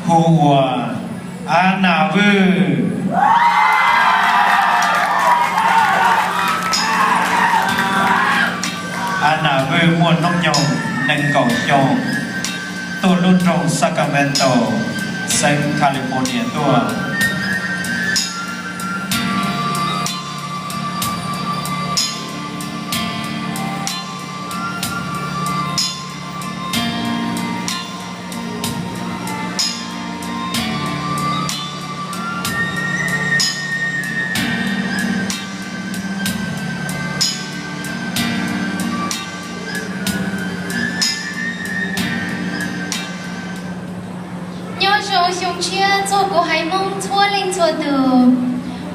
Hu ua Ab Nas Vwj. Ab Nas Vwj muaj hnub nyoog nees nkaum xyoo, tuaj lub nroog Sacramento, xeev California tuaj. Nyob zoo xyoo tshiab txog kuv haiv Hmoob txhua leej txhua tus,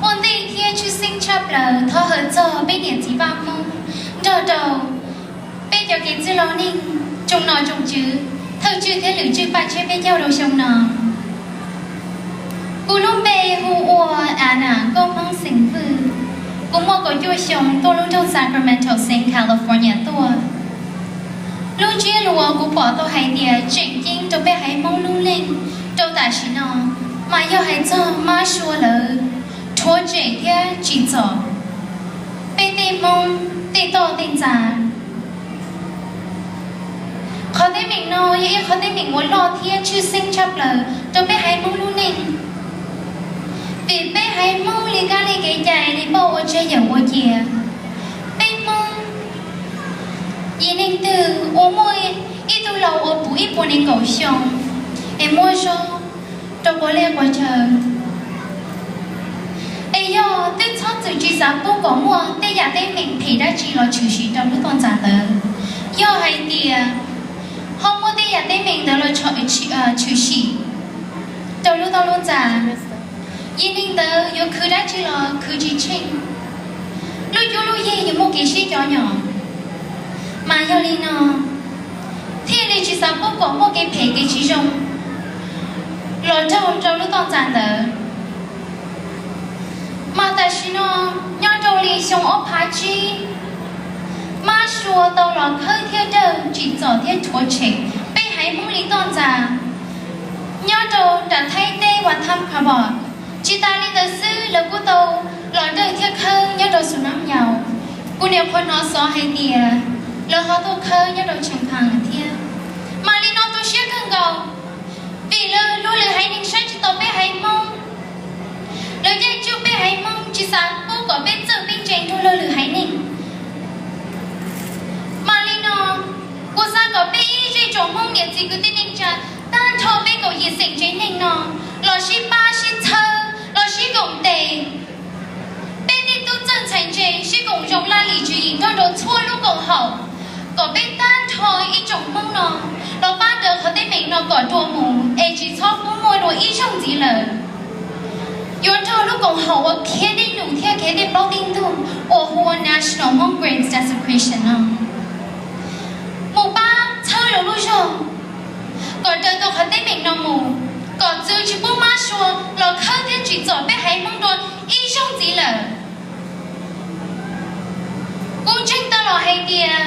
ua ntej thiab tshwj xeeb tshaj plaws thov hawm txog peb niam txiv Vaj Hmoob nrog rau peb cov kev txwj laus neej, tsoom nom tsoom tswv, thawj tswj thiab lwm tswj paj tshiab peb caug rau xyoo no. Kuv lub npe hu ua Ab Nas Nkauj Hmoob xeem Vwj. Kuv muaj kaum cuaj xyoo, tuaj lub nroog Sacramento, xeev California tuaj. Lub ntsiab lus uas kuv pom tau hais tias tseem ceeb rau peb haiv Hmoob lub neej rau tam sim no mas yog hais txog mab sua lawv rhuav tshem thiab tsim txom peb tej Hmoob tej toj tej ntxas. Qhov teeb meem no yog ib qhov teeb meem uas loj thiab tshwj xeeb tshaj plaws rau peb haiv Hmoob lub neej. Vim peb haiv Hmoob li kab li kev cai li pauj ua tseg yawm ua cia, peb Hmoob yim neeg twg uas muaj ib tug laus uas puv ib puas nees nkaum xyoo es muaj zog rau quav liaj quav chaw, es yog twb txhob txwm tsis xav pub kom muaj tej yam teeb meem phem dab tsi los tshwm sim rau lub toj ntxas ntawd. Yog hais tias ho muaj tej yam teeb meem ntawd los tshwm sim rau lub toj lub ntxas, yim neeg ntawd yuav khwv dab tsi los khwv tsis tsheej, lub cuab lub yig yuav muaj kev sib cov nyom. Mas yog li no thiaj li tsis xav pub kom muaj kev phem kev tsis zoo los raug rau lub toj ntxas ntawd. Mas tam sim no nyob rau li xyoo ob phav tsib, mab sua tau los khawb thiab dawj tsim txom thiab rhuav tshem peb haiv Hmoob li toj ntxas nyob rau nram Thaib teb Wa Tham Kha Bok. Tsis tas li ntawd xwb, lawv kuj tau los dawj thiab khawb nyob rau Xus Nab Yaus. Kuv nyuam qhuav hnov xov hais tias lawv ho tuaj khawb nyob rau Tsheej Phaas thiab. Mas li no tu siab kawg nkaus, vim lawv luag lwm haiv neeg saib tsis taus peb haiv Hmoob, lawv caij tsuj peb haiv Hmoob tsis xav pub kom peb txawj peb ntse nrog luag lwm haiv neeg. Mas li no, kuv xav kom peb ib zej tsoom Hmoob niam txiv kwv tij neej tsa tag nrho peb kaum yim xeem tsev neeg no los sib pab sib txhawb los sib koom tes. Peb tej tub txawj ntxhais ntse sib koom zoo laj lim tswv yim nrog rau txhua lub koom haum, kom peb tag nrho ib tsoom Hmoob no los pab rawv qhov teeb meem no kom dua mus es tsis txhob pub muaj dua ib zaug ntxiv lawm. Yuav nrog lub koom haum uas khiav dej num thiab khiav tej plaub tej ntug uas hu ua National Hmong Graves Desecration no mus pab txhawb lawv lub zog kom raws tau qhov teeb meem no mus, kom txwv tsis pub mab sua los khawb thiab tsim txom peb haiv Hmoob dua ib zaug ntxiv lawm. Kuv ntseeg tau los hais tias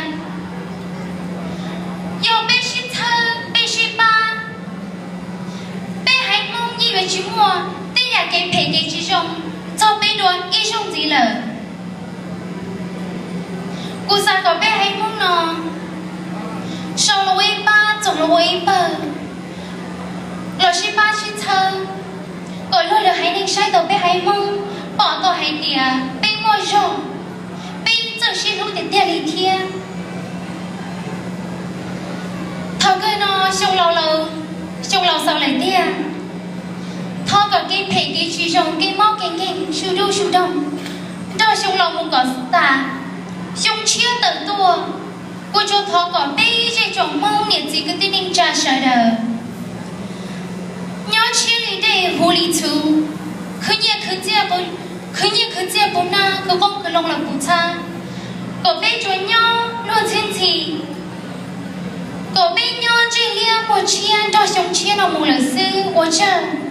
yog peb sib txhawb peb sib pab, peb haiv Hmoob yeej yuav tsis muaj tej yam kev phem kev tsis zoo txog peb dua ib zaug ntxiv lawm. Kuv xav kom peb haiv Hmoob no sau los ua ib pab, txoom los ua ib pawg, los sib pab sib txhawb, kom luag lwm haiv neeg saib tau peb haiv Hmoob pom tau hais tias peb muaj zog, peb txawj sib hlub tiag tiag li thiab. Thaum kawg no xyoo laus, xyoo laus xaus lawm tiag. Thov kom kev phem kev tsis zoo, kev mob kev nkeeg, sub dub sub doog nrog xyoo laus mus kom tas, xyoo tshiab tawm tuaj. Kuv tsuas thov kom peb zej tsoom Hmoob niam txiv kwv tij neej tsa sawv daws nyob tshiab li dej huv li txhuv, khwv nyiaj khwv txiaj, khwv nyiaj khwv txiaj puv nab, khwv qoob khwv loo los puv txhab, kom peb tsuas nyob luag ntxhi ntxhi, kom peb nyob ntsej liab muag tshiab nrog xyoo tshiab no mus lawm xwb ua tsaug.